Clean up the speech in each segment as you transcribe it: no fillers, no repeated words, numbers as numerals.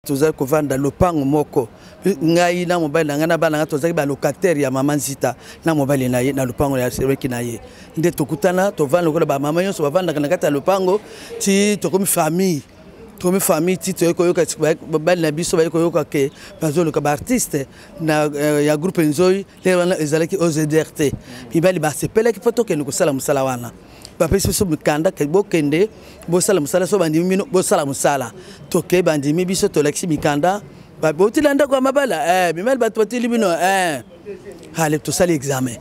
Tozali kovanda lopango moko, ngai na mobali na ngai na bana ngai, tozalaki balocataire ya mama Nzita na mobali na ye na lopango ya semeki na ye. Nde tokutana, tovanda lokola bamama nyonso bavandaka na kati ya lopango ti tokomi famille, tokomi famille ti toyei koyoka mobali na biso baye koyoka ke bazoluka baartiste na eh, ya groupe Nzoi. Lelo wana ezalaki OZRT, mibali basepelaki mpo tokende kosala mosala wana. Bapesi biso mikanda ke bokende bosala mosala, so bandimi bino bosala mosala. Tokei, bandimi biso, tolakisi mikanda, botila ndako ya mabala eh, mibali bato batili bino eh. Ale tosali examen,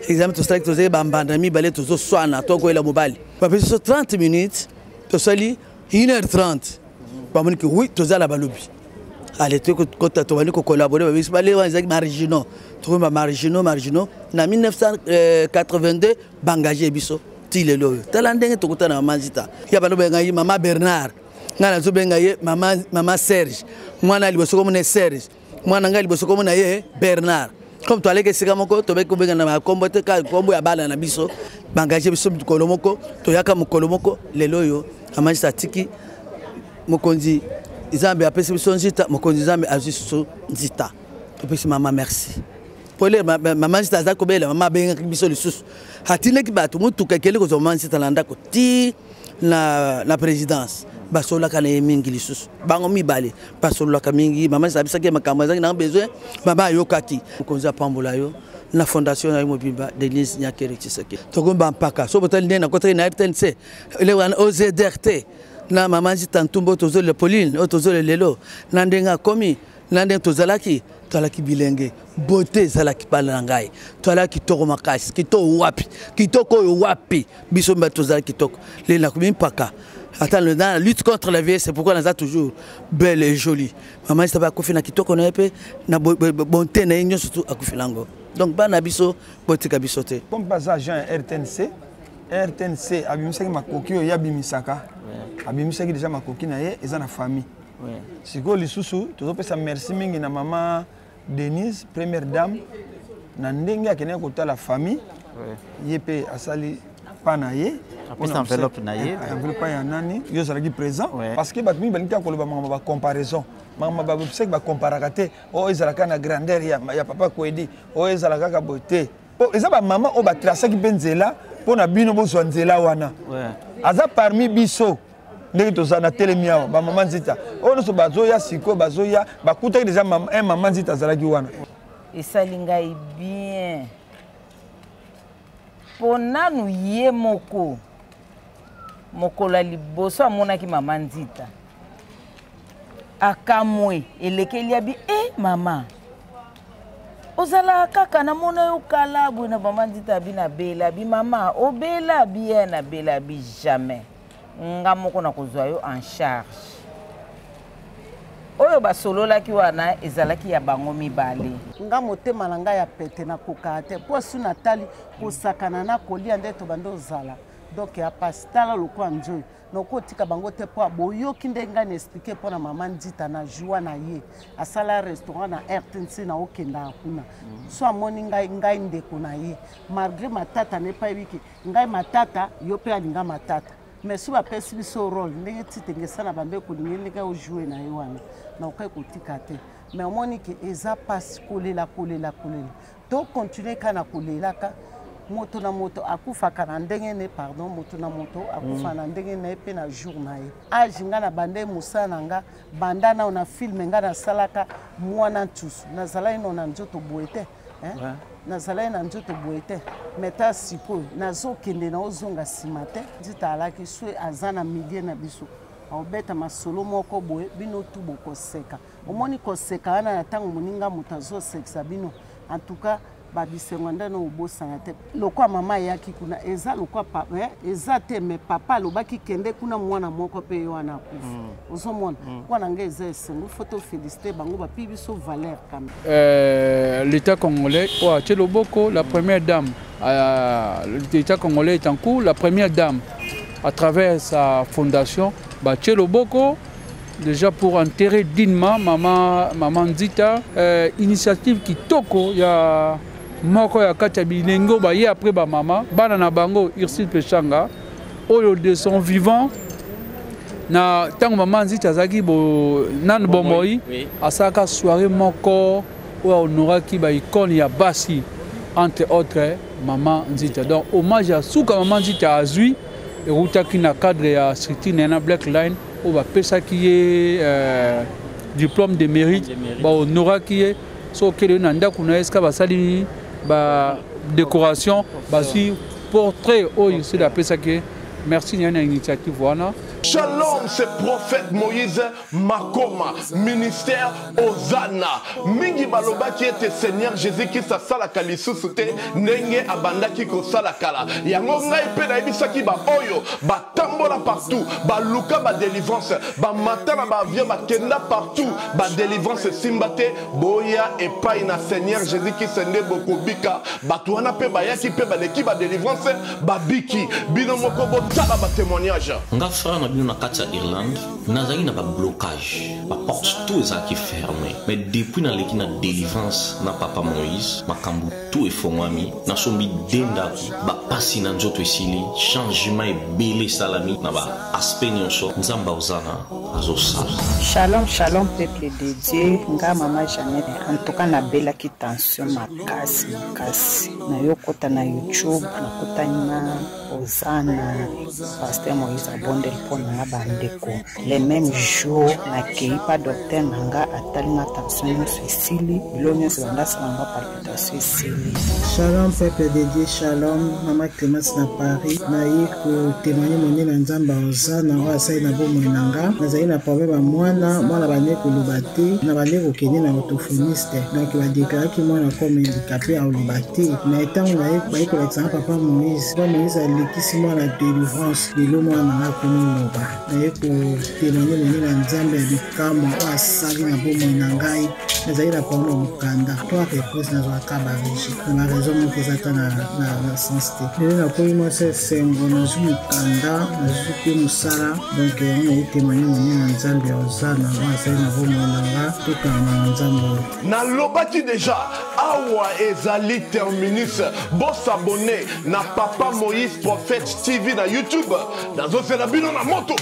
examen tosalaki, tozali bambanda mibale, tozoswana, tokoyela mobali. Bapesi biso 30 minutes, tosali 1h30, bamoni ke oui, toza na balobi. Ale tokota, tobandi kocollabore, babisi bale wana ezalaki marginaux, tokomi bamarginaux marginaux na 1982 baengage biso ti lelo oyo. Tala ndenge tokutana mama Nzita ya bando benga ye mama Bernard, ngai nazobenga ye mama, mama Serge. Mwana liboso komona Serge, mwana ngai liboso komona ye Bernard. Comme toaleki esika moko, tobeki kobenga na bakombo te, kaka kombo ya bana na biso. Baengage biso mokolo moko, toyaka mokolo moko. Lelo oyo mama Nzita atiki, mokonzi Nzambe apesi biso Nzita, mokonzi Nzambe azwi susu Nzita. Topesi mama merci. Pole mama Nzita aza kobela, mama abengaki biso lisusu, atindaki bato, motuka ekeli kozwa mama Nzita na ndako ti na présidence. Basololaka na ye mingi lisusu, bango mibale basololaka mingi. Mama Nzita abisaki ye makambo azalaki na besoin, mama ayokaki. Mokonzi apambola yo na fondation na yo mobimba, Denise Nyakere Tshisekedi. Tokomi bampaka so botali ndenge nakotaki na RTNC, eleko wana OZRT na mama Nzita Ntumbo, tozolela Pauline oyo tozolela lelo na ndenge akomi, na ndenge tozalaki, tozalaki bilenge, beauté ezalaki bana na ngai, tozalaki kitoko makasi. Kitoko wapi? Kitoko oyo wapi? Biso mba tozalaki kitoko. Lelo nakomi mpaka ata na lutte contre la vieillesse, c'est pourquoi naza toujours belle et jolie. Mama Nzita akufi na kitoko na ye mpe na bonté na ye nyonso, tu akufi nango. Donc bana biso, botika biso te. Comme baza agent ya RTNC, RTNC abimisaki makoki oyo ye abimisaka, abimisaki déjà makoki na ye eza na famille. Sikoyo lisusu tozopesa merci mingi na mama Denise, première dame, na ndenge akendaki kotala famille. Ye mpe asali pa na ye. Apesa enveloppe na ye. Enveloppe ya nani? Yo ozalaki présent, parce que bato mingi balingi kaka koloba makambo bacomparaison, makambo babisaki bacomparaka te. Oyo ezalaka na grandeur ya papa Kwedi, oyo ezala kaka boye te, po eza bamama oyo batrasaki mpe nzela mpo na bino bozwa nzela wana. Aza parmi biso ndenge toza na telemi awa, bamama Nzita oyo nyonso bazoya sikoyo, bazoya bakutaki deja un mama Nzita azalaki wana. Esali ngai bien mpo nanu ye moko mokolo ya liboso amonaki mama Nzita, akamwe, elekeli abi e mama ozalaka kaka namona yo kala boye na mama Nzita. Abi nabela, abi mama obela, abi ye nabela, abi jamais nga moko nakozwa yo en charge. Oyo basololaki wana ezalaki ya bango mibale. Nga motema na ngai ya pete, nakokaka te mpo asu natali kosakana na kolia nde tobandi ozala. Donc ya pasi, tala lokwa nzoi nakotika bango te mpo boyoki nde ngai na explike mpo na mama Nzita na joie na ye asala restaurant na RTNC na okendaka kuna. So amoni ngai, ngai ndeko na ye, malgré matata na epai yebiki ngai matata, yo mpe alinga matata, mais so bapesi biso role ndenge titenge na bande kolingi ndenge ojoue na ye wana, nakoki kotika te. Mais omoni ke eza mpasi kolela kolela kolela, tokontinue kaka na kolelaka. Moto na moto akufaka na ndenge ne, pardon, moto na moto akufa na ndenge na ye mpe na jour na ye. Age nga na bande mosala na nga banda nao na filme nga nasalaka mwana ntusu, nazalaki no na nzoto boye te, hein? Nazalaki na nzoto boye te, mais ta sikoyo nazokende na ozonga nsima te. Nzita alaki so aza na milieu na biso, aobeta masolo moko boye, bino tu bokoseka. Omoni koseka wana na ntango moninga moto azosekisa bino, en tout cas babisengo ndenge obosana te. Lokwa mama ayaki kuna eza lokwa eza te, mais papa alobaki kende kuna, mwana moko mpe ye wana akufi. Ozomona mpo na ngai eza esengo, faut tofélicité bango, bapi biso valeur quand même. L'État congolais, oh, Tcheloboko, la première dame, l'État congolais est en cours, la première dame, à travers sa fondation, bah, Tcheloboko, déjà pour enterrer dignement maman, maman Nzita, initiative kitoko, il y a moko ya kati ya bilengo ba ye après ba mama, bana na bango, Ursule Pechanga, oyo de son vivant, Na ntango mama Nzita azalaki bo nanu bomoi, asalaka soirée moko oyo ahonoraki ba icône ya basi, entre autres mama Nzita. Donc hommage ya suka mama Nzita azwi eutaki na cadre ya structure na ye na Black Line oyo bapesaki ye diplôme de mérite, bahonoraki ye. Soki okende ye na ndako na ye esika basali ba décoration, bazwi portrait oyo sila apesaki ye. Merci na ye na initiative wana. Shalom, c'est prophète Moïse Makoma, ministère Hosanna. Mingi balobaki ete Seigneur Jésus-Christ asalaka lisusu te ndenge abandaki kosala kala. Yango ngai mpe nayebisaki ba oyo batambola partout, baluka ba délivrance, bamata na ba avion, bakenda partout, ba délivrance esimba te. Boya epai na Seigneur Jésus-Christ nde bokobika. Bato wana mpe bayaki mpe baleki ba délivrance, babiki. Bino moko botala ba témoignage. Nga frère na bino na kati ya Irlande, nazalaki na ba blocage, ba porte tout ezalaki fermé. Mais depuis naleki na délivrance na papa Moïse, makambo tout efongwami, nasombi de ndako, ba pasi na nzoto esili, changement ebele esalami na ba aspect nyonso. Nzambe Hosanna azosala. Shalom, shalom peuple de Dieu. Nga mama Jeannette, en tout cas nabelaki tension makasi makasi. Nayokota na YouTube, nakutani na Hosanna, pasteur Moïse abondeli mpo na nga bandeko. Le même jour nakei pa docteur na nga, atali nga tension nyonso esili, biloko nyonso bandasala nga palpitation esili. Shalom peuple de Dieu, shalom mama Clémence na Paris. Naye kotémoigner monene na Nzambe ya Hosanna oyo asali na bomoi na nga. Nazali na problème ya mwana, mwana bande koloba te, na bande kokende na orthophoniste. Donc badeklaraki mwana comme handicapé aloba te. Mais ntango naye baye kolakisa nga papa Moïse, papa Moïse alekisi mwana délivrance, lelo mwana na nga akomi loba. Naye kotémoigner monene na Nzambe ya bikamwa oyo asali na bomoi na ngai. Nazali na problème ya mokanda, trois reprises nazwaka ba régie na ba raison moko eza ata na sens te. Lelo nakomi mwasi esengo, nazwi mokanda, nazwi mpe mosala. Donc yango naye témoigner monene na Nzambe ya Hosanna oyo asali na bomoi na nga. Tokanga na Nzambe oyo. Nalobaki déjà awa ezali terminus. Bosabonne na Papa Moïse Prophète TV na YouTube. Nazozela bino na moto.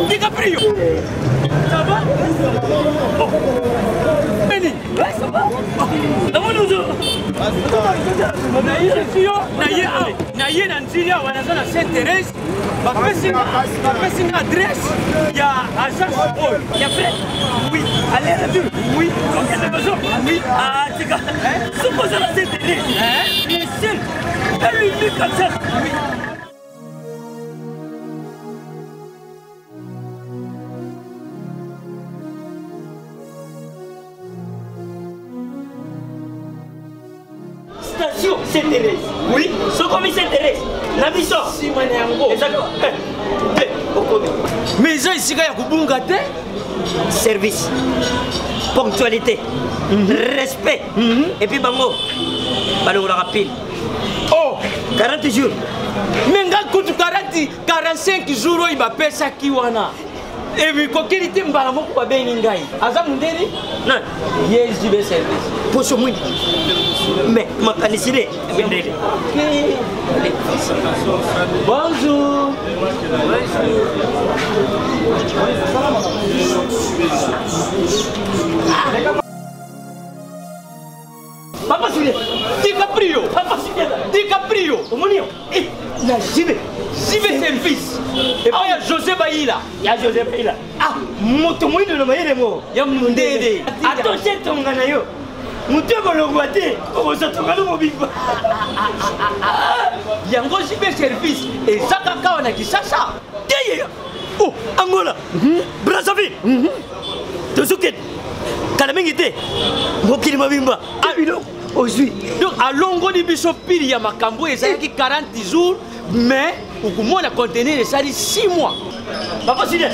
DiCaprio. Ça va? Oh. Benny. Ouais, ça va? Naye na nzili awa, naza na Sainte Thérèse, bapesi nga adresse ya agence oyo ya frais. Oui, aller retour. Oui, okende besoin. Oui, atika soki oza na Sainte Thérèse, le seul et l'unique agence. Oui. Station Sainte-Thérèse. Oui, sokomi Sainte-Thérèse. Na biso. Sima na yango. Ezali te okomi. Mais eza esika ya kobunga te. Service, ponctualité, respect. Et puis bango balongolaka pile. Oh, 40 jours. Mais nga kutu 40 45 jours oyo bapesaki wana. Ebikokeli te mbala moko babengi ngai. Aza mundeli? Nani? Ye JB service. Poso mwindu. Mais makanisi ne mindele. Bonjour. Papa Julien, DiCaprio, Papa Julien, DiCaprio, omoni yo, eh, na JB, JB service. Epai ya José Bayila. Ya José Bayila. Ah, moto moyindo na mayele mo. Ya mundele. Atoshe tonga na yo. Moto ekolongwa te, okozwa tonga no mobimba. Yango JB service eza kaka awa na Kinshasa. Te ye. Oh, Angola. Brazzaville. Tozokende. Kala mingi te. Mokili mobimba. Ah, biloko ozwi. Donc alongoli biso pili ya makambo ezalaki 40 jours, mais okomona conteneur esali 6 mois. Papa Julien,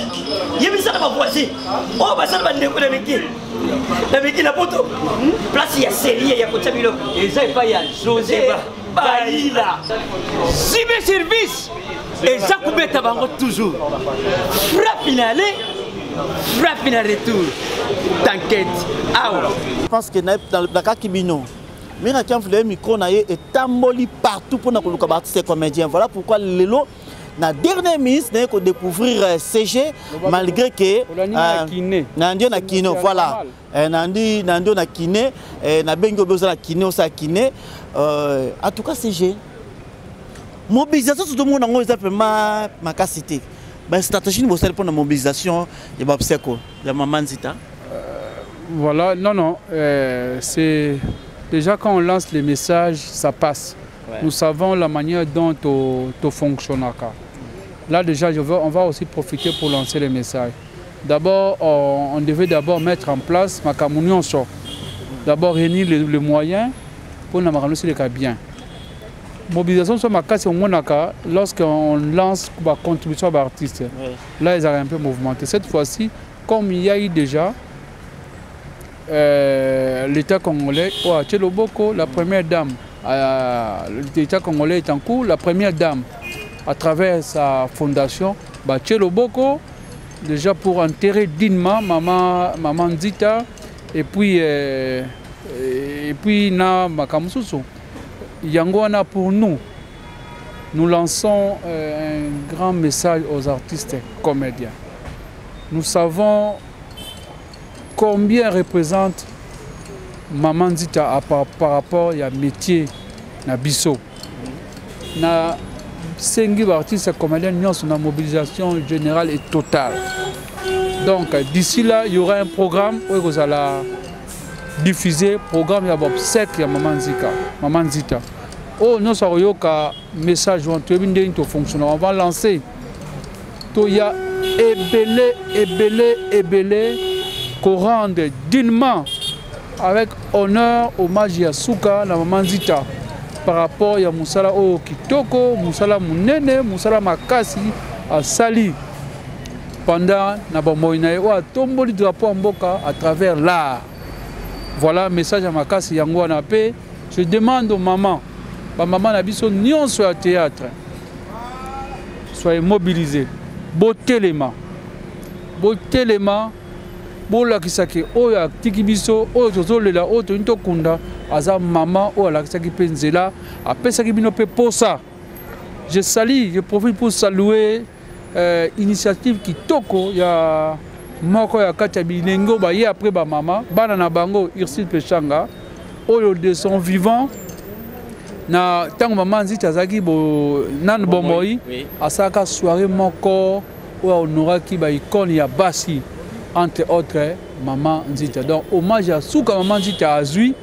yebisa na bavoisin oyo baza na bandeko na miki na miki na poto place ya serie ya kotya biloko eza epai ya José Bayila. Sibe service eza kobeta bango toujours frappe na aller frappe na retour t'inquiète awa. Je pense que nakaki bino Mira Kiamfule micro na ye etamboli partout mpona koluka baartiste comédien. Voilà pourquoi lelo na dernière minute naye kodécouvrir euh, CG malgré que euh, nandi yo na kino voilà euh, nandi nandi yo na kine nabengi obi ozala kine osala kine en tout cas CG mobilisation totomona yango eza vraiment makasi te bastratégie nini bosali mpona mobilisation ya baobsèque ya mama nzita. Voilà, non, non, euh, c'est déjà quand on lance les messages, ça passe. Ouais. Nous savons la manière dont tu fonctionnes. Là déjà, je veux, on va aussi profiter pour lancer les messages. D'abord, on, on devait d'abord mettre en place makambo nyonso. D'abord réunir les, les moyens pour na makambo nyonso eleka bien. Mobilisation soit makasi omonaka lorsqu'on lance ba contribution ba artiste. Ouais. Là, ils un peu mouvementé. Cette fois-ci, comme il y a eu déjà euh, l'État congolais, oh, Tcheloboko, la première dame, euh, l'État congolais est en cours, la première dame, à travers sa fondation, bah, Tcheloboko, déjà pour enterrer dignement maman, maman Nzita, et puis, euh, et puis na makambo mosusu. Yango wana pour nous, nous lançons euh, un grand message aux artistes comédiens. Nous savons combien représente Maman Nzita à par, par rapport à métier na biso. Na sengi ba artiste comédien nyonso na mobilisation générale et totale. Donc d'ici là, il y aura un programme où vous allez diffuser programme ya obsèque ya Maman Nzika, Maman Nzita. Oyo nyonso akoyoka message wana toyebi ndenge tofonctionne, on va lancer toya ebele ebele ebele korendre dignement avec honneur hommage ya suka na Mama Nzita par rapport ya mosala oyo kitoko, mosala monene, mosala makasi asali pendant na bomoi na ye oyo atomboli drapeau ya mboka à travers l'art. Voilà message ya makasi yango wana. Mpe je demande aux mamans, bamama na biso nyonso ya théâtre, soyez mobilisés, botelema, botelema, bolakisaki oyo atiki biso, oyo tozolela, oyo tolingi tokunda, aza mama oyo alakisaki mpe nzela, apesaki bino mpe posa. Je salue, je profite pour saluer euh, initiative kitoko ya moko ya kati ya bilenge oyo baye après bamama bana na bango Ursule Peshanga, oyo de son vivant na ntango mama Nziti azalaki bo, nanu bomoi, oui. Asalaka soirée moko oyo ahonoraki baicone ya basi, entre autres mama Nzita. Donc hommage ya suka mama Nzita azwi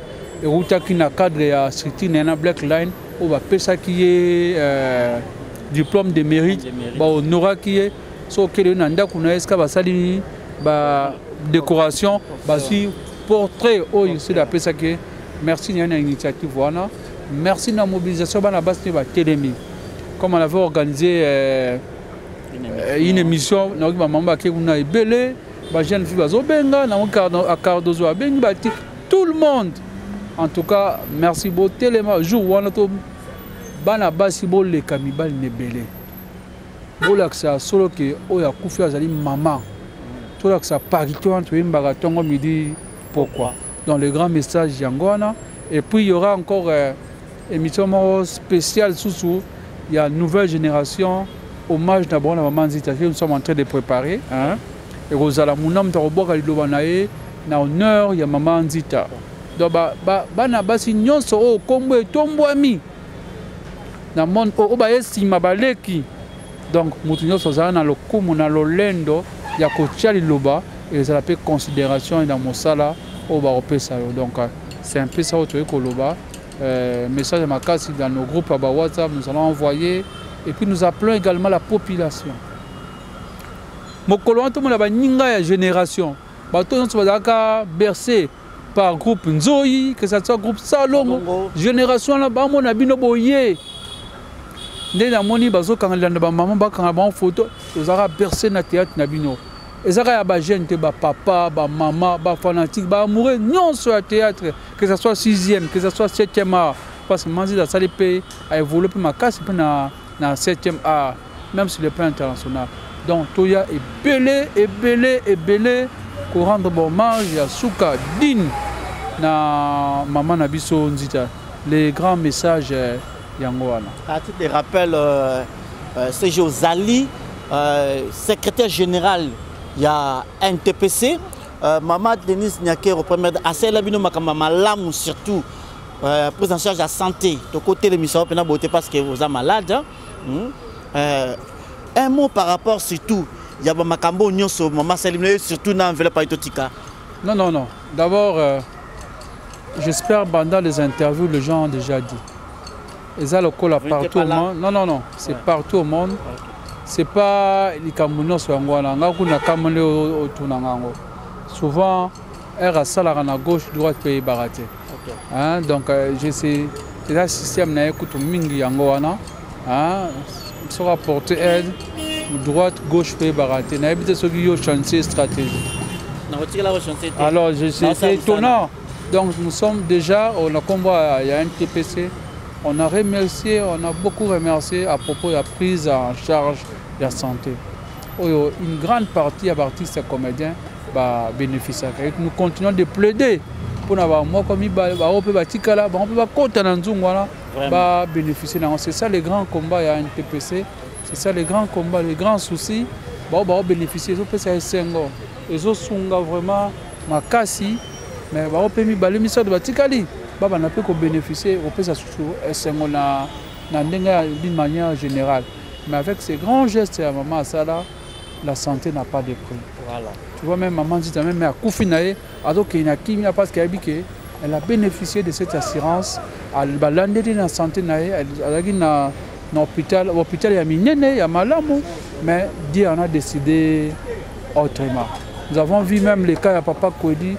eutaki na cadre ya structure na ye na Black Line oyo bapesaki ye euh, diplôme de mérite, bahonoraki ye. So okende ye na ndako na ye esika basali ba décoration, bazwi portrait oyo sili apesaki ye. Merci na ye na initiative wana, merci na mobilisation bana basi nde batelemi. Comme on avait organisé euh, une émission, nayoki bamama bake kuna ebele, bajeune fille bazobenga nango, Cardozo abengi bati, tout le monde. En tout cas merci, botelema jour wana to bana basi boleka mibali na ebele, bolakisa solo ke oyo akufi azali mama, tolakisa parité wana toyembaka ntongo midi pourquoi. Donc le grand message yango wana. Et puis il y aura encore euh, émission moko spéciale susu ya nouvelle génération, hommage na bango na mama Nzita que nous sommes en train de préparer, hein. Ekozala mona moto akobwaka liloba na ye na honneur ya mama Nzita. Donc bana ba, ba basi nyonso oyo nkombo etombwami na monde oyo baye nsima baleki, donc moto nyonso azala na lokumu na lolendo ya kotia liloba, ezala mpe considération na mosala oyo bakopesa yo. Donc c'est un peu ça oyo toyei koloba, euh, message ya makasi dans nos groupes ya ba WhatsApp nous allons envoyer. Et puis nous appelons également la population mokolo wana tomona baninga ya génération, bato nyonso bazalaka bercé par groupe Nzoi, que ça soit groupe Salongo, génération wana bamona bino boye. Nde namoni bazokanga landa bamama bakanga bango photo, tozalaka bercé na théâtre na bino. Ezalaka ya bajeune te, bapapa, bamama, bafanatique, baamoureux nyonso ya théâtre, que ça soit 6e, que ça soit 7e art, parce que Manzita asali mpe aévolue mpe makasi mpe na 7e art, même sur le plan international. Donc toya ebele ebele ebele korendre hommage ya suka digne na mama na biso Nzita. Les grands messages yango wana. À titre de rappel, CG Ozali, secrétaire général ya NTPC, Mama Denise Nyakero, première asela bino makambo malamu, surtout prise en charge ya santé. Toko télémission pena beauté parce que vous êtes malade, hein? Un mot par rapport surtout ya ba makambo nyonso mama Salim, surtout na enveloppe aitotika. Non, non, non. D'abord, j'espère pendant les interviews, les gens ont déjà dit. Et ça, le col Vous n'étiez partout pas au là? monde. Non, non, non. C'est partout au monde. C'est pas les Camerounais sur Angola. Nga kuna Camerounais autour d'Angola. Souvent, elle a ça à gauche, droite, pays baraté. Hein, donc, je sais, c'est un système na écoute mingi Angola. Hein, sera porté aide droite, gauche, pays baraté. Na évité ce qui est chantier stratégie. Na retiré la chantier. Alors, je sais, Non, ça, c'est ça, étonnant. Donc, nous sommes déjà au combat, il y a un TPC. On a remercié, on a beaucoup remercié à propos de la prise en charge de la santé. Oyo, une grande partie des artistes et comédiens bah, bénéficient. Et nous continuons de plaider pour avoir moi comme bah, bah, on peut batikala, bah, on peut pas compter dans Nzungu, voilà, bah, bénéficier. C'est ça les grands combats, il y a un TPC. C'est ça les grands combats, les grands soucis. Bah, bah, on bénéficie. Ils ont fait ça, ils ont sunga vraiment makasi, mais bah, on peut mi balé mi ça de batikali. Bah, bah, on peut ko bénéficier, on peut ça surtout esengo na, na ndenge ya, d'une manière générale. Mais avec ces grands gestes ya maman Sala, la santé n'a pas de prix. Tu vois, même maman dit, même à Koufi Naye, alors qu'il y a qui parce qu'elle a dit que elle a bénéficié de cette assurance. Elle a landé dans la santé naye, elle a dit na, na hôpital, hôpital il y a minene, il y a malamu, mais Dieu en a décidé autrement. Nous avons vu même le cas de Papa Kwedi,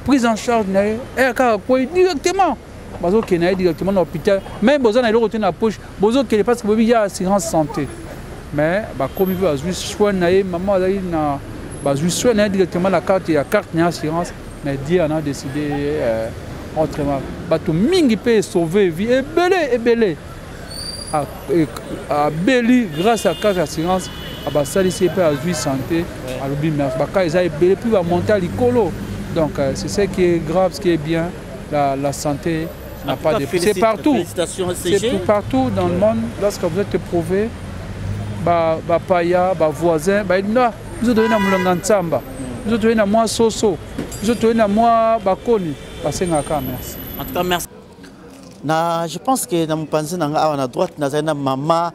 prise en charge naye, elle a Kwedi directement. Bazo ke naye directement dans l'hôpital, même besoin d'aller retourner dans la poche, besoin que parce que il y a assurance santé. Mais bah comme il veut azui soin naye, maman azali na bah azui soin naye directement la carte, il y a carte na assurance, mais Dieu en a décidé autrement. Bah tout mingi peut sauver vie ebele ebele. A, e, a beli grâce à carte assurance, a bah salisi pe azui santé, a lobi merci. Bah quand ils a ebele puis va monter à l'écolo. Donc c'est ce qui est grave, ce qui est bien, la santé n'a En tout pas cas, de prix. C'est partout. félicitations au C'est CG. tout partout dans le monde. Lorsque vous êtes éprouvé, bah, bah, paya, bah, voisin, bah, il n'a, vous avez donné un mulonga ntsamba, vous avez donné un moi soso, vous avez donné un moi bakoni, bah, c'est un cas, merci. En tout cas, merci. Na, je pense que dans mon pensée, dans la droite, dans la maman,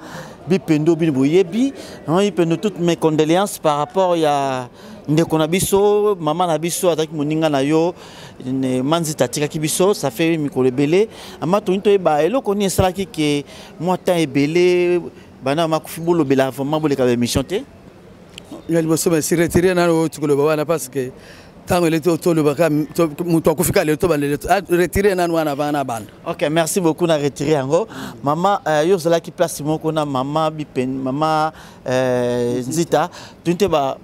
Bipendo, Bino Boyebi, hein, Bipendo, toutes mes condoléances par rapport à ndeko na biso, maman na biso, azalaki moninga na yo, ne, Manzita atikaki biso, ça fait mikolo ebele. Ama toyini toyeba eloko nini esalaki ke mwa temps ebele, bana makufi bolobela vraiment boleka ba émission te? Ya liboso, mais si retirer nano oyo tikoloba wana parce que ntango eleki tolobaka, moto akufi kaka lelo, tobanda lelo. Ah, retirer nano wana bana banda. Ok, merci beaucoup na retirer yango. Mama, yo ozalaki place moko na mama Bipen, mama Nzita, toyini toyeba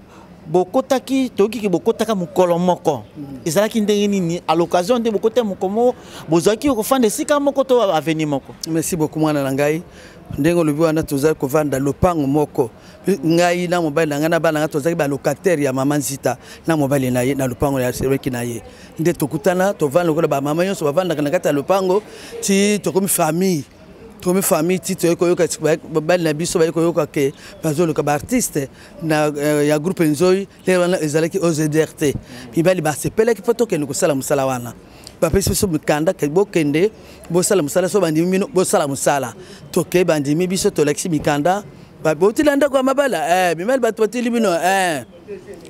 bokotaki, toyoki bokotaka mokolo moko. Ezalaki ndenge nini? À l'occasion nde bokotaki mokolo moko, bozalaki kofanda esika moko to avenue moko? Merci beaucoup mwana na ngai. Ndenge olobi wana, tozali kovanda lopango moko. Ngai na mobali na ngai na bana na ngai tozalaki ba locataire ya mama Nzita na mobali na ye na lopango ya semeki na ye. Nde tokutana, tovanda lokola ba mama nyonso bavandaka na kati ya lopango, ti tokomi famille. Tokomi famille, ti toyei koyoka ti mobali na biso baye koyoka ke bazoluka ba artiste na ya groupe Nzoi, lelo wana ezalaki OZRT. Mibali basepelaki mpo tokende kosala mosala wana. Bapesi biso mikanda ke bokende bosala mosala, so bandimi bino bosala mosala. Toke bandimi biso, tolakisi mikanda. Ba, botila ndako ya mabala, mibali bato batili bino.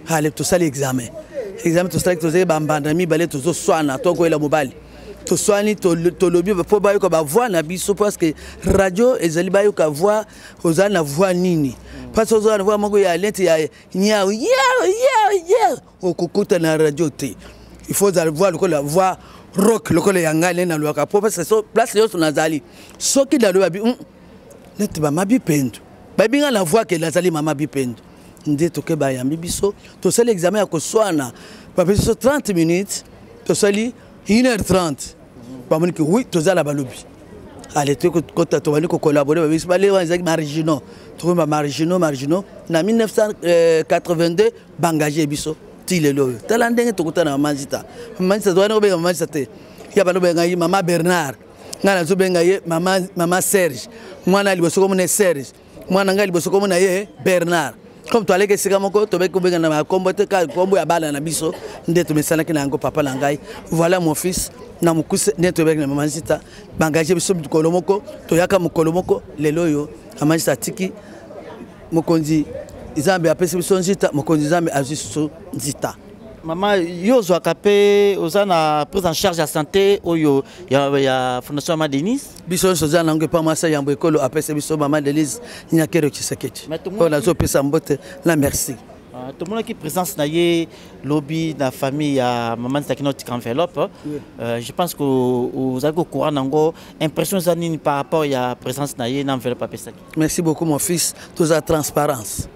Ale, tosali examen. Examen tosalaki, tozali bambanda mibale, tozoswana, tokoyela mobali. Toswani, tolobi mpo bayoka ba voix na biso, parce que radio ezali bayoka voix, ozali na voix nini? Parce que ozali na voix moko ya lente ya nyau, nyau, nyau, nyau. Okokuta na radio te. Il faut ozala voix lokola voix rock, lokola ya ngai nde nalobaka po, parce que so, place nyonso nazali. Soki nalobi, Neti mama Bipendu. Bayebi nga na voix ke nazali mama Bipendu. Nde toke bayambi biso, tosali examen ya koswana. Bapesi biso 30 minutes, tosali 1h30. Bamoni ke oui, toza na balobi. Ale tokota tobandi kocollabore babisi bale wana ezalaki marginaux. Tokomi ba marginaux marginaux na 1982 bangage biso ti lelo oyo. Tala ndenge tokutana na mama Nzita. Mama Nzita tobandi kobenga mama Nzita te. Ya bando benga ye mama Bernard. Ngai nazobenga ye mama, mama Serge. Mwana liboso komona ye Serge. Mwana ngai liboso komona ye Bernard. Comme toaleki esika moko tobeki kobenga na bakombo te kaka kombo ya bana na biso nde tomesanaki na yango papa na ngai. Voilà mon fils na mokuse nde toyebaki na mama Nzita. Bangage biso mokolo moko, toyaka mokolo moko lelo oyo mama Nzita atiki mokonzi Nzambe apesi biso Nzita, mokonzi Nzambe azwi biso Nzita. Mama, yo ozwaka mpe oza na prise en charge ya santé oyo ya, ya fondation mama Denise? Biso nyonso toza nango epa mwasi ya yambo ekolo apesa biso mama Denise Nyakeru Tshisekedi. Oyo nazopesa mbote na merci. Ah, tomonaki présence na ye lobi na famille ya mama Nzita kino tika enveloppe. Oui. Je pense que ozalaki au courant nango. Impression eza nini par rapport ya présence na ye na enveloppe apesaki? Merci beaucoup mon fils, toza transparence.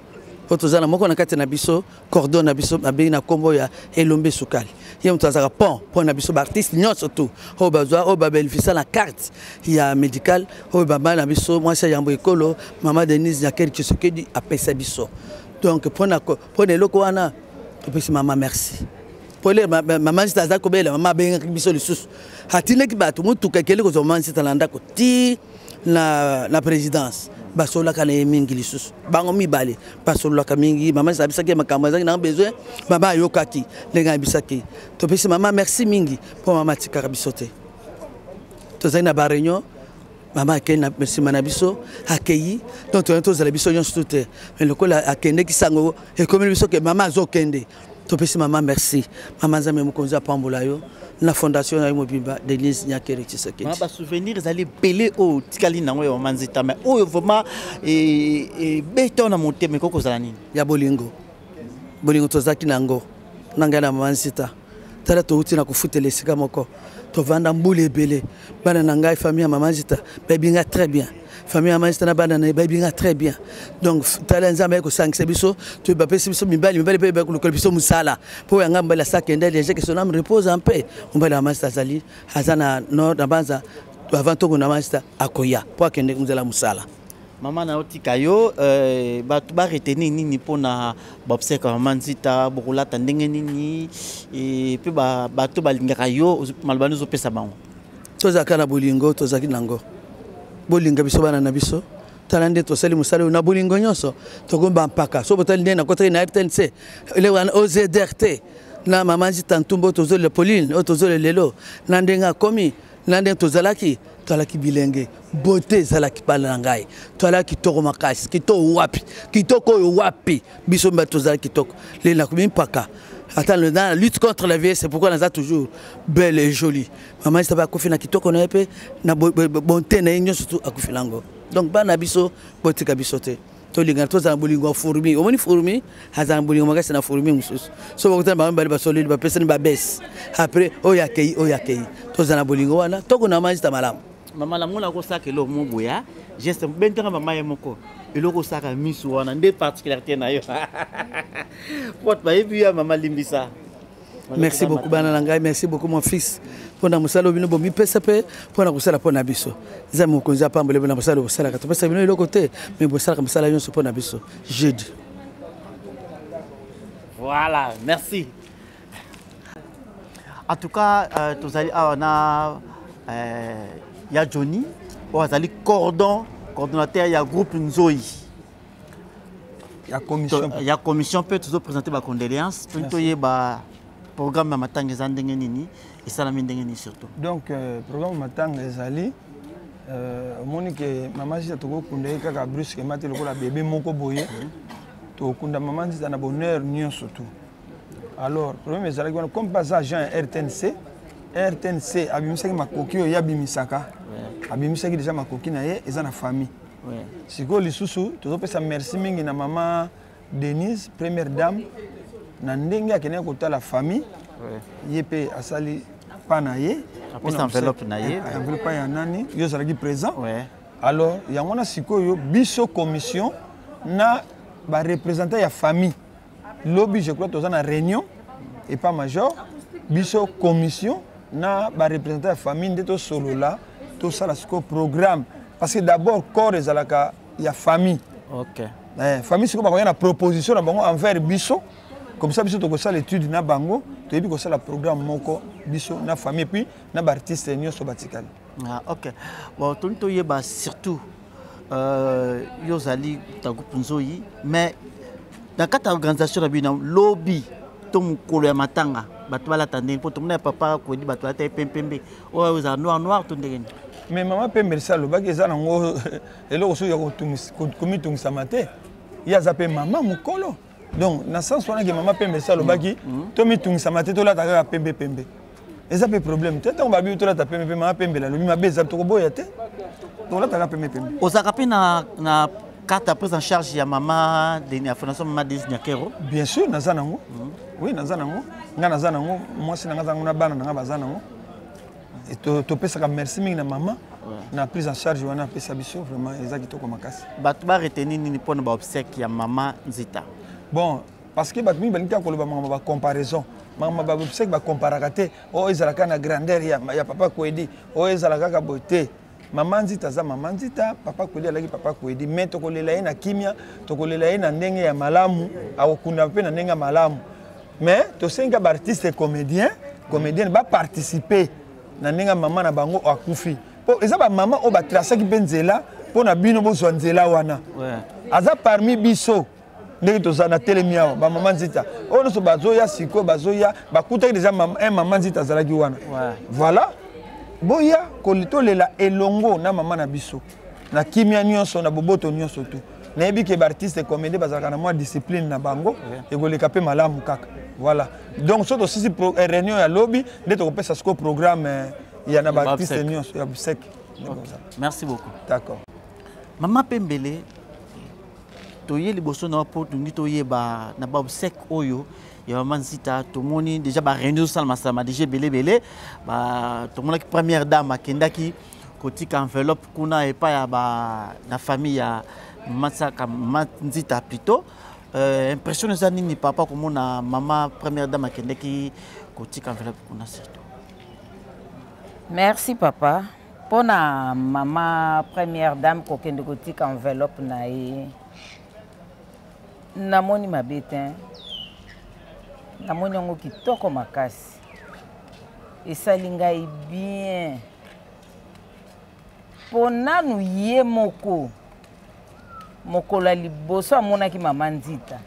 Po toza na moko na kati na biso cordon na biso babengi na kombo ya Elombe Sukali. Ye moto azalaka pont mpo na biso baartiste nyonso tu oyo bazwa oyo babénéficia na carte ya médicale oyo bama na biso mwasi ya yambo ekolo mama Denise Nyakeru Tshisekedi apesa biso. Donc mpo na eloko wana topesi mama merci. Pole mama Nzita aza kobela, mama abengaki biso lisusu atindaki bato motuka ekeli kozwa mama Nzita na ndako ti na présidence. Basololaka na ye mingi lisusu, bango mibale basololaka mingi. Mama Nzita abisaki makambo azalaki na besoin, mama ayokaki ndenge ayebisaki. Topesi mama merci mingi mpo mama atikaka biso te. Tozali na ba réunion, mama akei na nsima na biso, akei donc toyaki tozala biso nyonso tu te, mais lokola akendeki sango ekomeli biso ke mama azokende. Topesi mama merci. Mama Nzambe mokonzi apambola yo na fondation na yo mobimba Denise Nyakeru Tshisekedi. Mama, ba souvenir ezali ebele oyo otikali nango ya mama Nzita, mais oyo vraiment ebeta na motema ekoki kozala nini? Ya bolingo. Bolingo tozalaki nango na ngai na mama Nzita. Tala touti na kofutela esika moko, tovanda mbula ebele. Bana na ngai famille ya mama Nzita bayebi nga très bien. Famille ya mama Nzita na bana na ye bayebi nga très bien. Donc tala Nzambe aye kosangisa biso, to bapesi biso mibali, mibali mpe bakolukela biso mosala. Mpo ya ngai mobali asakende déjà que son âme repose en paix. Mobali ya mama Nzita azali, aza na nord na Banza, avant tokunda mama Nzita akoya mpo akende nzela mosala. Mama na otika yo, bato ba retenir nini mpona ba obsèque ya mama Nzita, bokolata ndenge nini, et puis bato balingaka yo, maloba nini ozopesa bango? Tozalaka na bolingo, tozalaki nango. Bolinga biso bana na biso. Tala nde tosali mosala oyo na bolingo nyonso, tokomi bampaka. So botali nde nakotaki na RTNC, ele wana OZRT, na mama Nzita Ntumba oyo tozolela Pauline, oyo tozolela lelo, na ndenge akomi, na ndenge tozalaki, tozalaki bilenge. Beauté ezalaki bana na ngai, tozalaki kitoko makasi. Kitoko wapi? Kitoko oyo wapi? Biso mba tozalaki kitoko. Lelo nakomi mpaka. Attends, dans la lutte contre la vieillesse, c'est pourquoi naza toujours belle et jolie. Maman Nzita akufi na kitoko na ye pe, na bonté na ye nyonso tu akufi nango. Donc bana biso botika biso te. Tolingana, tozala na bolingo ya fourmi. Omoni fourmi, azala na bolingo makasi na fourmi mosusu. So bakutana bango mibale basololi, bapesani ba baisse. Après oyo akei, oyo akei. Tozala na bolingo wana, tokona mama Nzita malamu. Mama na mona kosaka eloko moko boye, ah? Geste bentaka mama ye moko. Eloko osaka misu wana nde particularité na yo. Po bayebi ya mama limbisa. Merci beaucoup bana na ngai, merci beaucoup mon fils. Pona mosala bino bomipesa pe pona kosala pona biso. Nzambe mokonzi apambole bino na mosala bosalaka. Topesa bino eloko te, mais bosalaka mosala nyonso pona biso. Jeudi. Voilà, merci. En tout cas, tozali awa na ya Johnny, oyo azali coordonnateur ya groupe Nzoyi. Ya commission. Ya commission pe tozo présenter ba condoléances, to Merci. toyeba programme ya matanga eza ndenge nini, esalami ndenge nini surtout. Donc programme ya matanga ezali, omoni ke mama Nzita tokokunda ye kaka brusquement te lokola bébé moko boye. Tokokunda mama Nzita na bonheur nyonso tout. Alors problème ezalaki wana comme baza agent ya RTNC, RTNC abimisaki makoki oyo ye abimisaka. Abimisaki déjà makoki na ye eza na famille. Sikoyo lisusu tozopesa merci mingi na mama Denise, première dame, na ndenge akendaki kotala famille. Ye pe asali pa na ye. Apesa enveloppe na ye. Enveloppe ya nani? Yo ozalaki présent. Alors yango wana sikoyo biso commission na bareprésentant ya famille, lobi je crois toza na réunion epa major, biso commission na bareprésentant ya famille nde tosolola, tosala sikoyo programme, parce que d'abord corps ezalaka ya famille. Eh, famille sikoyo bakoya na proposition na bango envers biso, comme ça biso tokosala étude na bango, toyebi kosala programme moko biso na famille et puis na baartiste nyonso batikali. Ah, ok, bon, toni toyeba surtout yo ozali ta groupe Nzoi, mais na kati ya organisation na bino, lobi to mokolo ya matanga, bato balata ndenge? Mpo tomona ya papa Kwedi, bato balata ye pempembe, oyo ezala noir noir to ndenge nini? Mais mama Pembelisa alobaki eza nango eloko soki ya komitungisama te, ye aza mpe mama mokolo. Donc na sens wana ke mama Pembelisa alobaki tomitungisama te, tolata kaka pembe pembe, eza mpe problème te. Ntango babi tolata pembe mpe mama Pembele alobi mabe eza, tokoboya te, tolata kaka pembe pembe. Ozalaka mpe na carte ya prise en charge ya mama ya fondation mama Denise Nyakero? Bien sûr, naza nango. Oui, naza nango, ngai naza nango, mwasi na ngai aza nango, na bana na ngai baza nango. Topesaka merci mingi na mama na prise en charge wana apesa biso, vraiment eza kitoko makasi. Bato baretenir nini mpona baobsèque ya mama Nzita? Bon, parce que bato mingi balingi kaka koloba makambo bacomparaison, makambo baobsèque bacomparaka te, oyo ezalaka na grandeur ya papa Kwedi, oyo ezala kaka boye te. Mama Nzita aza mama Nzita, papa Kwedi alaki papa Kwedi, mais tokolela ye na kimia, tokolela ye na ndenge ya malamu, akokunda mpe na ndenge ya malamu. Mais tosengi baartiste comédien, comédienne baparticipe na ndenge ya mama na bango akufi, mpo eza bamama oyo batrasaki mpe nzela mpo na bino bozwa nzela wana. Aza parmi biso ndenge toza na telemi awa, bamama Nzita oyo nyonso bazoya sikoyo, bazoya bakutaki deja un mama Nzita azalaki wana. Voilà, boya tolela elongo na mama na biso na kimia nyonso, na boboto nyonso. Tu nayebi ke baartiste comédien bazalaka na mwa discipline na bango, ekoleka mpe malamu kaka. Voilà, donc so tosisi réunion ya lobi nde tokopesa sikoyo programme ya na baartiste nyonso ya obsèque. Merci beaucoup. D'accord. Mama Pembele, toye liboso na mpo tolingi toyeba na baobsèque oyo ya mama Nzita. Tomoni déjà baréunion ezosalamasama déjà ebele ebele. Tomonaki première dame akendaki kotika enveloppe kuna epai ya na famille ya Masaka, mama Nzita plutôt. Impression eza nini, papa, komona mama première dame akendaki kotika enveloppe kuna surtout? Merci, papa. Mpona mama première dame kokende kotika enveloppe na ye, namoni mabe te, namoni yango kitoko makasi, esali ngai bien, mpo nanu ye moko mokolo ya liboso amonaki mama Nzita,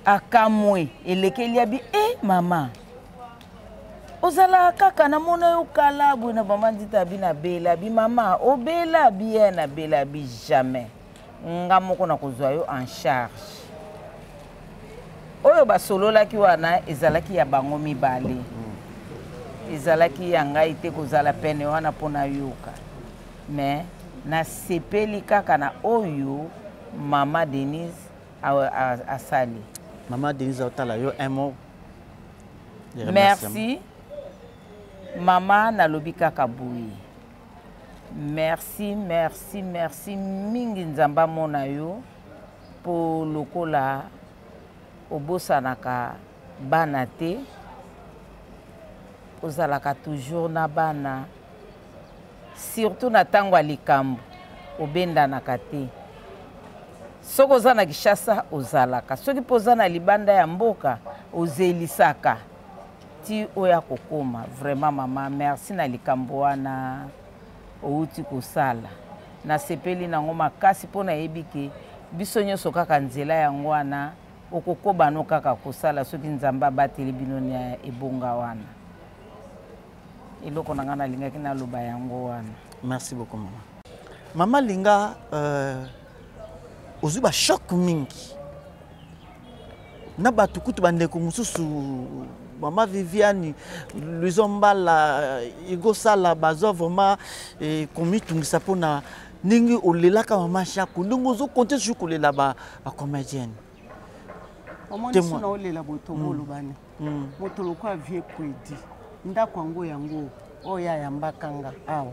akamwe, elekeli abi e mama, ozalaka kaka, namona yo kala boye na mama Nzita abi nabela, abi mama obela, abi ye nabela, abi jamais, nga moko nakozwa yo en charge. Oyo basololaki wana ezalaki ya bango mibale, ezalaki ya ngai te kozala pene wana mpo nayoka. Mais nasepeli kaka na oyo mama Denise asali. Mama Denise aotala yo, un mot? Merci mama, nalobi kaka boye, merci, merci, merci mingi. Nzambe amona yo, mpo lokola obosanaka bana te, ozalaka toujours na bana, surtout na ntango ya likambo obendanaka te. Soki oza na Kinshasa ozalaka, soki mpo oza na libanda ya mboka ozelisaka ti oyo akokoma. Vraiment mama, merci na likambo wana outi kosala, nasepeli nango makasi, mpo nayebi ke biso nyonso kaka nzela yango wana okokoba no kaka kosala, soki Nzambe abateli bino na ebonga wana. Eloko na ngai nalingaki naloba yango wana. Merci beaucoup, mama. Mama Linga, ozwi bachoc mingi na bato kutu bandeko mosusu, mama Viviane, Luizo Mbala, Igosala, bazwa vraiment komitungisa mpona ndenge olelaka mama Shako, ndenge ozokonte toujours kolela bacomédienne. Omoni, so na olela boye, tokolobani moto lokola vie Kwedi, ndako yango oyo ayambaka nga awa.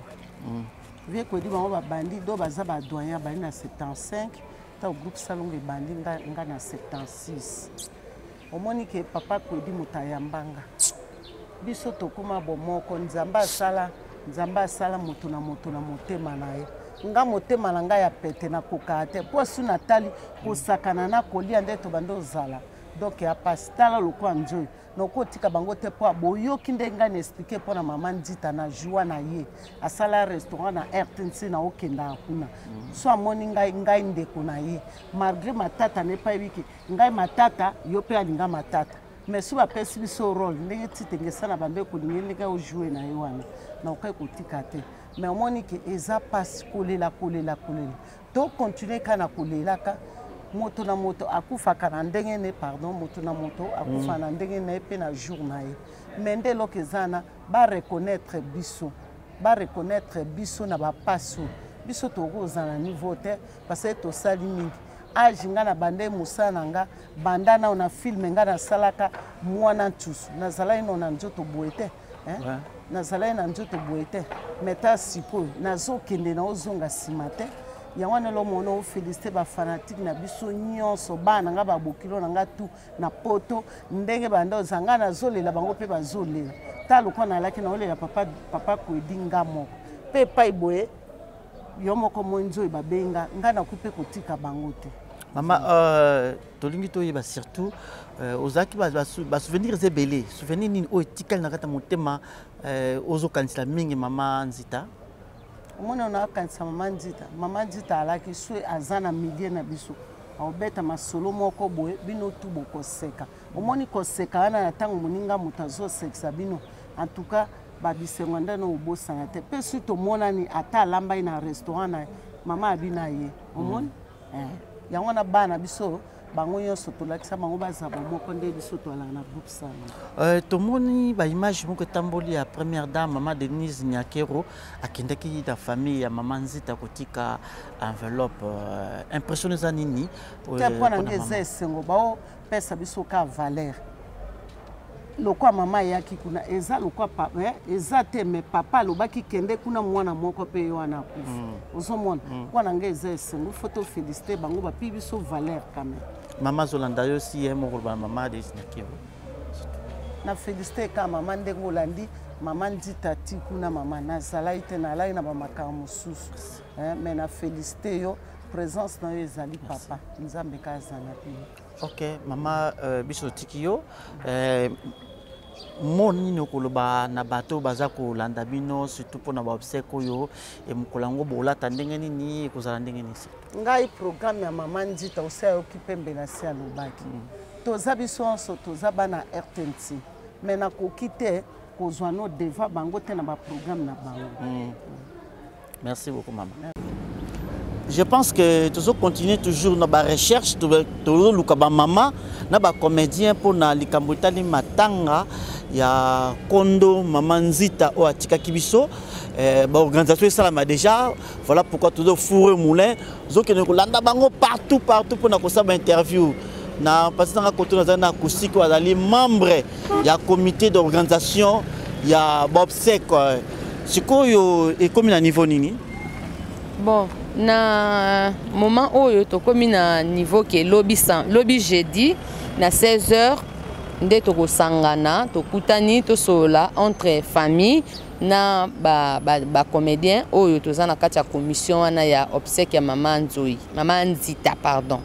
Vieux Kwedi bango babandi do baza ba doyen bandi na 75 ntango groupe salongo ebandi nga, nga na 76 omoni ke papa Kwedi moto ayamba nga biso tokóma bomoko nzambe asala nzambe asala moto na moto na motema na ye nga motema na ngai ya pete nakokaka te mpo su natali kosakana na kolia nde tobandi ozala donc ya pasi tala lokola nzoi nakotika bango te mpo boyoki nde ngai na explike mpo na mama nzita na joie na ye asala restaurant na rtnc na okendaka kuna mm. so amoni ngai ngai ndeko na ye malgré matata na epai ebiki ngai matata yo mpe alinga matata mais so bapesi biso role ndenge titengesa na bande kolingi ndenge ojoue na ye wana nakoki kotika te mais omoni ke eza mpasi kolela kolela kolela to continue kaka na kolelaka moto na moto akufaka na ndenge ne pardon moto na moto akufa mm. na ndenge na ye mpe na jour na ye mais nde eloko eza na bareconnaitre biso bareconnaitre biso na bapasi oyo biso tokoki kozala na niveau te parce que tosali mingi age nga na banda mosala na nga banda nao na filme nga nasalaka mwana ntusu nazalaki nao na nzoto boye te ouais. Nazalaki na nzoto boye te mais ta sikoyo nazokende na ozonga nsima te yango wana elomona ofélicité bafanatike na biso nyonso bana na nga babokilo na nga tu na poto ndenge banda oza ngai nazolela bango mpe bazolela ta lokwa nalaki naolela papa, papa kwedi nga moko mpe epai boye yo moko moi nzoi babenga ngai nakoki mpe kotika bango te mama euh, tolingi toyeba surtout euh, ozalaki basouvenir eza ebele souvenir nini oyo etikali na kati ya motema euh, ozokanisela mingi mama nzita omoni oyo nakanisa mama nzita mama nzita alaki swe aza na milieu na biso aobeta masolo moko boye bino tu bokoseka omoni koseka wana na ntango moninga moto azosekisa bino en tout cas babisengo nde no obosana te mpe soki tomonani ata alambaki na restaurant na mama abi na ye omoni mm. eh. yango wana bana biso bango nyonso tolakisa bango baza bomoko nde biso toalaka na groupe sana euh, tomoni baimage moko etamboli ya première dame mama denise nyakero akendaki na famille ya mama nzita kotika enveloppe euh, impression eza nini te mpo na ngai eza esengo baopesa biso ka valeur lokwa mama ayaki kuna eza lokwa eh, eza te me papa alobaki kende kuna mwana moko mpe ye wana akufi mm. ozomona mm. mpo na ngai eza esengo fo tofélicité bango bapi biso valeur quand même mama azolanda yo si ye moko koloba na mama desinakiro na félicité ka mama ndenge olandi mama ndita ti kuna mama nazalaki te nalaki na bamakambo mosusu eh, mais na félicité yo présence na yo ezali papa nzambe ka azala bino Ok, mama euh, biso totiki yo euh, mo nini okoloba na bato baza kolanda bino surtout mpona baobsèque oyo e mokolo yango bolata ndenge nini ekozala ndenge nini surtout ngai programme ya mama nzita osi ayoki mpe mbela si alobaki mm. toza biso nyonso toza bana rtnc me nakoki te kozwa no deva bango te na baprogramme na bango mm. Merci beaucoup, maman. Je pense que tozo continuer toujours na ba recherche tozo luka ba mama na ba comédien pour na likambo etali matanga ya kondo mama Nzita oyo atikaki biso eh, ba organisation esalama déjà voilà pourquoi tozo fourre moulin zokende kolanda bango partout partout mpo na kosala ba interview na mpasi nanga koto nazali na acoustique oyo azali membre ya comité d'organisation ya bobsec sikoyo ekomi na niveau nini bon na moment oyo tokomi na niveau ke lobi, lobi jeudi na 16 heures nde tokosangana tokutani tosolola entre famille na bacomédien ba, ba oyo toza na kati ya commission wana ya obsèque ya mama nzoi mama nzita pardon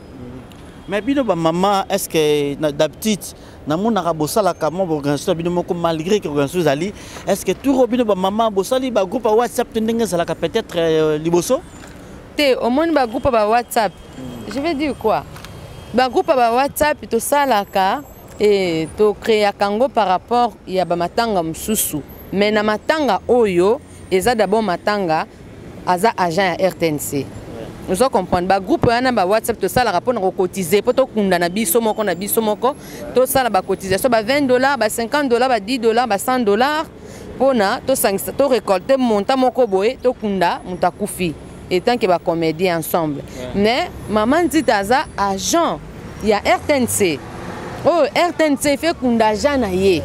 mais bino bamama est ce que d'habitude namonaka bosalaka mwa baorganisation na bino moko malgré que organisation ezali est ce que tour bino bamama bosali bagroupe ya whatsapp te ndenge ezalaka peut-être euh, liboso te omoni bagroupe ya bawhatsapp je vais dire quoi bagroupe ya bawhatsapp tosalaka e tocréaka yango par rapport ya bamatanga mosusu mais na matanga oyo eza d'abord matanga aza agent ya rtnc ozo comprendre bagroupe wana ba whatsapp tosalaka mpona kokotize mpo tokunda na biso moko na biso moko tosala bacotisation ba 20 dollars ba 50 dollars ba 10 dollars ba 100 dollars mpona tosangisa torecolte montant moko boye tokunda moto akufi etant que bacomédien ensemble yeah. mais mama nzita aza agent ya rtnc. Oyo RTNC efe kunda agent na ye.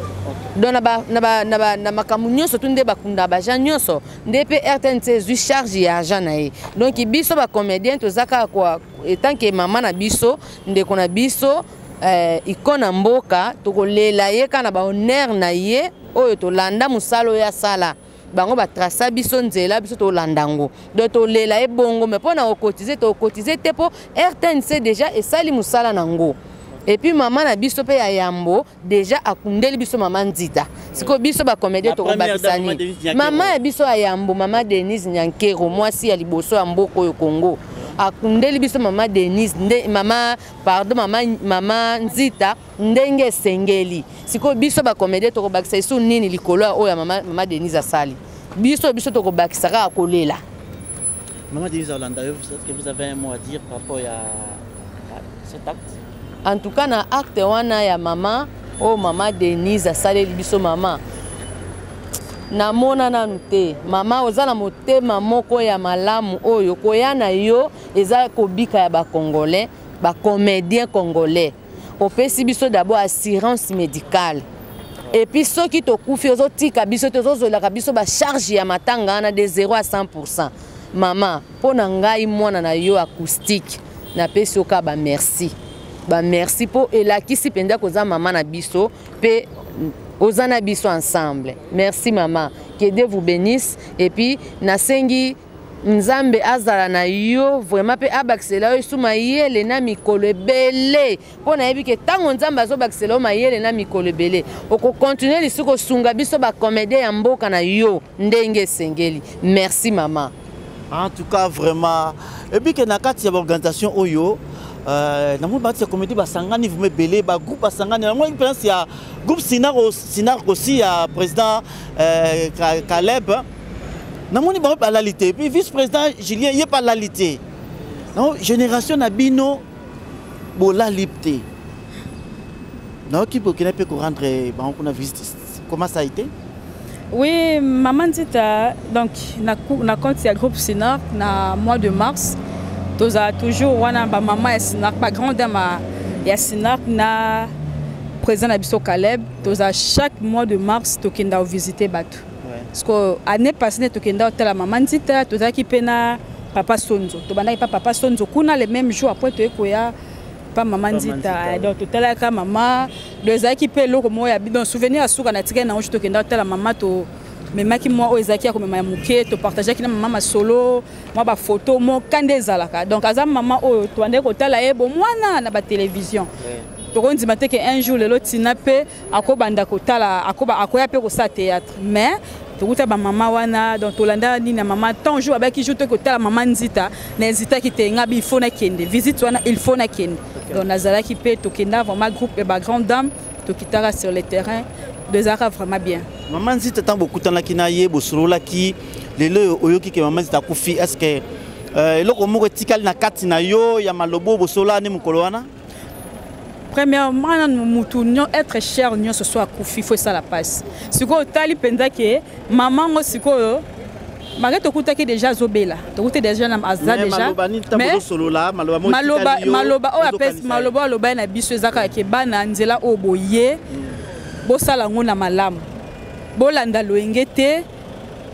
Donc na ba na ba na ba na makambo nyonso tu nde bakunda ba agent nyonso nde mpe RTNC ezwi charge ya agent na ye. Donc biso ba comédien toza kaka kwa etant que mama na biso ndeko na biso eh, icône ya mboka tokolela ye kaka na ba honneur na ye oyo tolanda mosala oyo asala. Bango batrasa biso nzela biso tolanda yango donc tolela ye bongo mais mpo na kokotize tokotize te mpo rtnc déjà esali mosala na yango et puis mama na biso mpe ya yambo déjà akundeli biso mama nzita sikoyo biso bacomédien tokobakisa nini mama ya biso ya yambo mama denise nyankero mwasi ya liboso ya mboka oyo congo akundeli biso mama denise nde, mama pardon mama, mama nzita ndenge esengeli sikoyo biso bacomédien tokobakisa lisusu nini likolo ya oyo ya mama, mama denise asali biso biso tokobakisa kaka kolela. Maman Denise Olanda, est-ce que vous avez un mot à dire par rapport à cet acte? En tout cas, na acte wana ya mama, oh mama Denise asaleli biso mama. Namona nanu te mama oza na motema moko ya malamu oyo koya na yo eza kobika ya bacongolais bacomédien congolais opesi biso d'abord assurance médicale et puis soki tokufi ozotika biso te ozozwelaka biso bacharge ya matanga wana de 0 à 100 mama mpo na ngai mwana na yo acoustique napesi yo kaka bamerci bamerci mpo elakisi mpenza koza mama na biso mpe oza na biso ensemble. Merci mama, que Dieu vous bénisse. Et puis nasengi nzambe azala na yo vraiment mpe abakisela yo esu mayele na mikolo ebele mpo nayebi ke ntango nzambe azobakisela yo mayele na mikolo ebele okokontinue lisusu kosunga biso bacomédien ya mboka na yo ndenge esengeli. Merci mama. En tout cas vraiment et puis que na kati ya organisation oyo namoni bato ya comédie basangani vraiment ebele bagroupe basangani namoni présence ya groupe Sinaro Sinarco aussi ya président Caleb namoni bango balali te puis vice président Julien ye balali te donc génération na bino bolali te nayoki bokenda mpe korendre bango kuna visite. Comment ça a été? Oui, Maman Nzita, donc na, na compte ya groupe Sinarc na mois de mars, toza toujours wana ba maman ya Sinarc, ba grande dame ya Sinarc na président na biso Caleb, toza chaque mois de mars tokenda visiter bato. Parce que année passée tokenda hôtel Maman Nzita, tozalaki pe na Papa Sonzo. Tobandaki pa Papa Sonzo kuna le même jour après toye koya pa Maman Nzita. Donc totalaka mama, donc ezalaki mpe eloko moko ya donc souvenir ya suka natikali nango tokenda kotala mama tomemaki mwa oyo ezalaki ya komema ya moke topartageaki na mama masolo mwa bafoto moka nde ezalaka. Donc aza mama oyo tobandaki kotala ye bomwana na batelevizio tokondima te ke un jour lelo tina mpe akobanda kotala akoya mpe kosala théâtre mais tokuta bamama wana donc tolanda nini na mama tant jour abaki jour toki kotala mama Nzita na hésitaki te nga bi il faut nakende visite wana il faut nakende. Donc nazalaki mpe tokenda vraiment groupe ya bagrande dame tokitaka sur le terrain ezalaka vraiment bien. Mama Nzita ntango bokutanaki na ye bosololaki lelo oyo oyoki ke mama Nzita akufi est ce que eloko moko etikali na kati na yo ya malobo bosolola nde mokolo wana? Premièrement nanu mutu être cher nyonso so akufi fo esala mpasi sikoyo otali mpenza ke mama ngo sikoyo malgré tokutaki déjà azobela tokuti déjà na aza déjà mais maloba oyo apesi maloba oyo aloba ye na biso eza kaka ke bana nzela oyo boye bosala yango na malamu bolanda loyenge te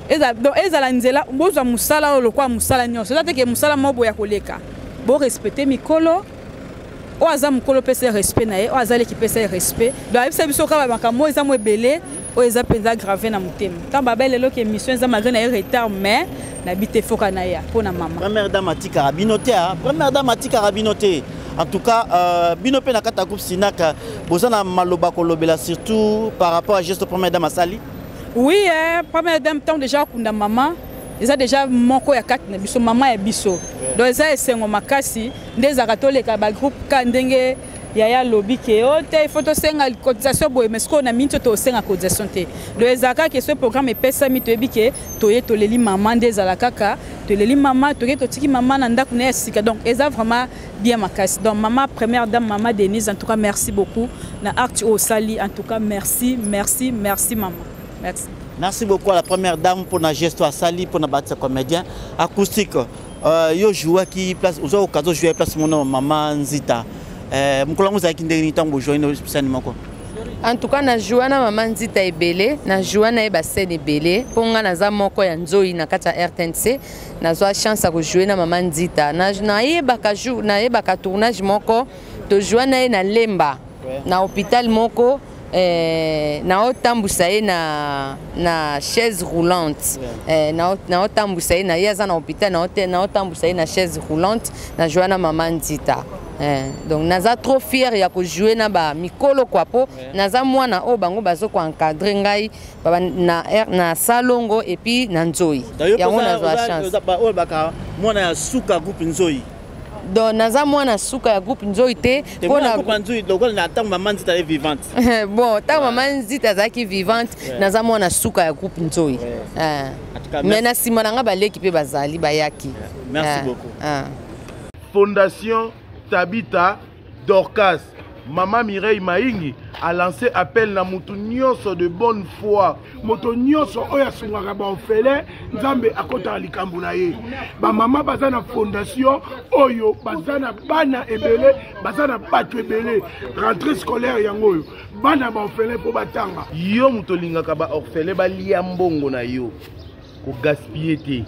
ezala nzela bozwa mosala oyo lokola mosala nyonso eza te ke mosala moko boya koleka borespecte mikolo oyo aza mokolo pesa respect na ye oyo aza leki pesa ye respect donc ayebisa biso kaka makambo oyo eza mo ebele oyo eza mpenza grave na motema ntango babai lelo ke émission eza malgré na ye retard mais nayebi te foka na ye mpo na mama. Première dame atikaka bino te, première dame atikaka bino te. En tout cas bino mpe na kati ya groupe Sinac boza na maloba kolobela surtout par rapport à geste première dame asali. Oui, première dame ntango déjà akunda mama eza déjà moko ya kati na biso mama ya biso donc eza esengo makasi nde ezalaka toleka bagroupe ka ndenge yaya alobi ke o te il faut tosenga cotisation boye mais sikoyo na miniti oyo tosenga cotisation te donc ezalaka kaka ke so programme epesami toyebi ke toye toleli mama nde ezala kaka toleli mama toke totiki mama na ndako na ye ya sika donc eza vraiment bien makasi. Donc mama première dame mama Denise en tout cas merci beaucoup na acte oyo osali en tout cas merci merci merci mama merci. Merci beaucoup à la première dame pour la geste asali pour la bâtir comédien acoustique. Yo jouaki place ozo okazo jouer place mon mama Nzita. Euh, mokolo yango ozalaki ndenge nini ntango bojoi na scène moko? En tout cas, na joua na mama Nzita ebele, na joua na ye bascène ebele, mpo nga naza moko ya nzoi na kati ya RTNC. Nazwa chance ya kojoue na mama Nzita. Nayebaka jour, nayebaka tournage moko tojoua na ye na Lemba, na hôpital moko, naotambusa ye na chaise roulante. Naotambusa ye na ye aza na hôpital, naotambusa ye na chaise roulante, na joua na mama Nzita. Donc naza trop fier ya kojouer na ba mikolo kwa, po naza mwana oyo bango bazo koencadre ngai na salongo et puis na nzoi. Yango nazwa chance. Oyo baka mwana ya suka groupe Nzoi. Donc naza mwana suka ya groupe Nzoi te. Mpona groupe Nzoi lokola na ntango mama Nzita azalaki vivante. Bon, ntango mama Nzita azalaki vivante, naza mwana suka ya groupe Nzoi. Mais na nsima na nga baleki mpe bazali bayaki. Merci beaucoup. Fondation Tabitha Dorcas, Mama Mireille Maingi a lancé appel na mutu nyonso de bonne foi. Moto nyonso oyo asungaka baorphelin, Nzambe akotaka likambo na ye. Bamama baza na fondation oyo baza na bana ebele, baza na bato ebele. Rentrée scolaire yango oyo bana baorphelin mpo batanga. Yo moto olingaka baorphelin balia mbongo na yo, kogaspille te.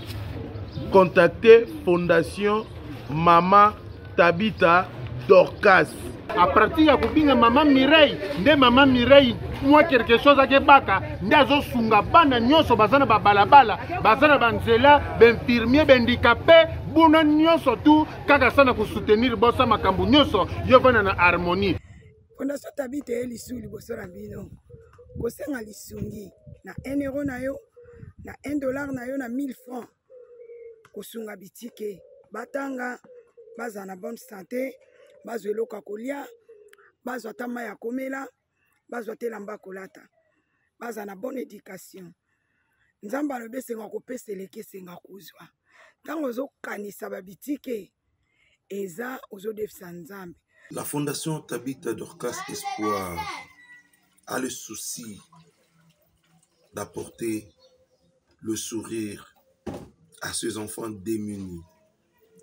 Contactez Fondation Mama Tabitha Dorcas. A partir ya kobinga mama Mireille, nde mama Mireille mwa quelque chose akebaka nde azosunga bana nyonso baza na babalabala, baza na banzela, bainfirmier, bahandicapé, buna nyonso tu kaka sana kosoutenir bosa makambo nyonso yo vanda na harmonie. Fondation Tabitha ye lisu liboso na bino kosenga lisungi na 1 euro na yo, na 1 dollar na yo, na 1000 francs, kosunga bitike batanga, bazala na bonne santé, bazwa eloko ya kolia, bazwa ata mai ya komela, bazwa te elamba kolata, bazala na bonne éducation. Nzambe alobi esenga kopesa eleki esenga kozwa. Ntango ozokanisa babitike eza ozodefisa Nzambe. La Fondation Tabitha Dorcas Espoir a le souci d'apporter le sourire à ces enfants démunis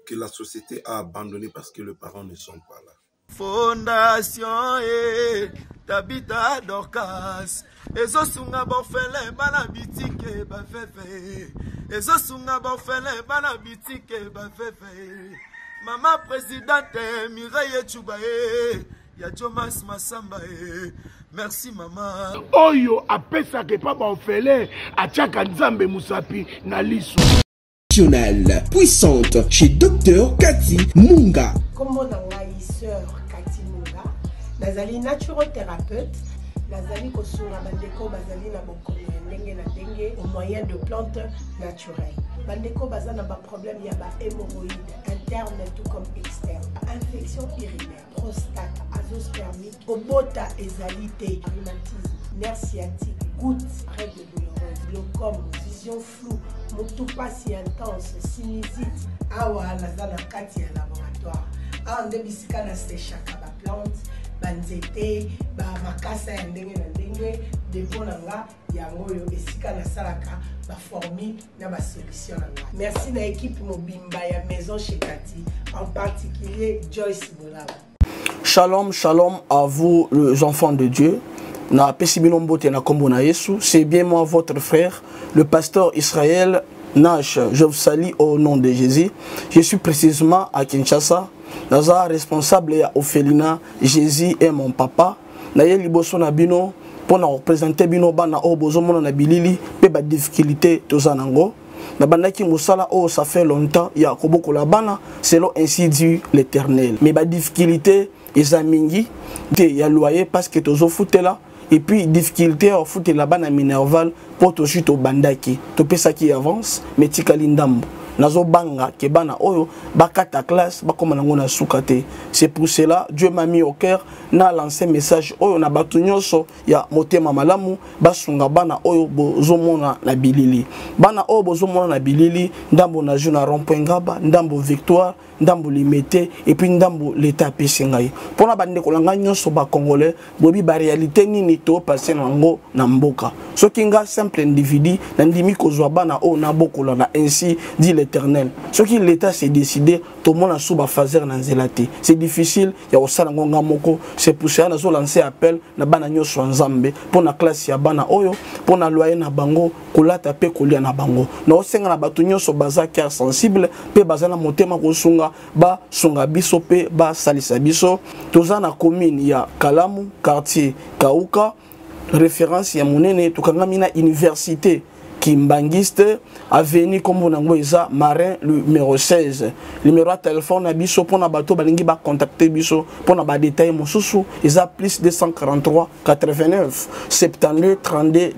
que la société a abandonnés parce que les parents ne sont pas là. Fondation e Tabitha Dorcas ezosunga baorphelin, bana bitike, baveve, ezosunga baorphelin, bana bitike, baveve. Mama présidente Mireille Echuba e ya Jomas Masamba e, merci mama. Oyo apesaka epa baorphelin atiaka Nzambe mosapi na liso. Nationale puissante chez Dr Cathy Munga. Kombo na ngai sœur Cathy Munga, nazali naturothérapeute, nazali kosunga bandeko bazali na bokono ya ndenge na ndenge au moyen de plantes naturelles. Bandeko baza na baproblème ya bahémorroïde interne tout comme externe, infection urinaire, prostate, azoospermie, kobota ezali te, rhumatisme, nerf sciatique, goutte, règle douloureuse, glaucome, vision floue, motu pasi intense, sinusite. Awa naza na kati ya laboratoire, awa nde bisika na sechaka baplante, banzete, bamakasa ya ndenge na ndenge. Depo na nga yango oyo, esika nasalaka baformule na basolution na nga. Merci na équipe mobimba ya Maison chez Kati, en particulier Joyce Bolaba. Shalom, shalom à vous les enfants de Dieu. Na pesi bino mbote na kombo na Yesu. C'est bien moi, votre frère, le pasteur Israël Nash. Je vous salue au nom de Jésus. Je suis précisément à Kinshasa. Naza responsable ya orphelinat Jésus est mon papa. Na ye liboso na bino pour na représenter bino bana oyo bozomona na bilili pe ba difficulté toza nango. Nabandaki mosala oyo ça fait longtemps ya kobokola bana selon ainsi dit l'Éternel. Mais ba difficulté eza mingi te ya loyer parce que tozofutela, et puis difficulté ya kofutela bana minerval mpo tozwi, tobandaki, topesaki avance mais tikali ndambo. Nazobanga ke bana oyo bakata classe, bakóma nango na suka te. C'est pour cela Dieu m'a mis au cœur na lancé message oyo na bato nyonso ya motema malamu basunga bana oyo bozomona na bilili. Bana oyo bozomona na bilili, ndambo na jeu na rond-point Ngaba, ndambo Victoire. ndambo limete et puis ndambo leta apesi ngai. Mpona bandeko na ngai nyonso bacongolais, boyebi baréalité nini topase na yango na mboka. Soki nga simple individu nandimi kozwa bana oyo nabokola na ainsi dit l'Éternel, soki l'État s'est décidé, tomona su bafaser na nzela te, c'est difficile ya kosala yango nga moko. C'est pour cela nazolancer appel na bana nyonso ya Nzambe mpo na classe ya bana oyo, mpo na loyer na bango, kolata mpe kolia na bango. Naosenga na bato nyonso baza cœur sensible mpe baza na motema kosunga, basunga biso mpe basalisa biso. Toza na commune ya Kalamu, quartier Kauka, référence ya monene. Tokangami na université Kimbangiste, avenue kombo nango eza Marin numéro 16. Numéro ya telefone na biso mpona bato balingi bacontacte biso mpona badetail mosusu eza plus 243 89 72 32.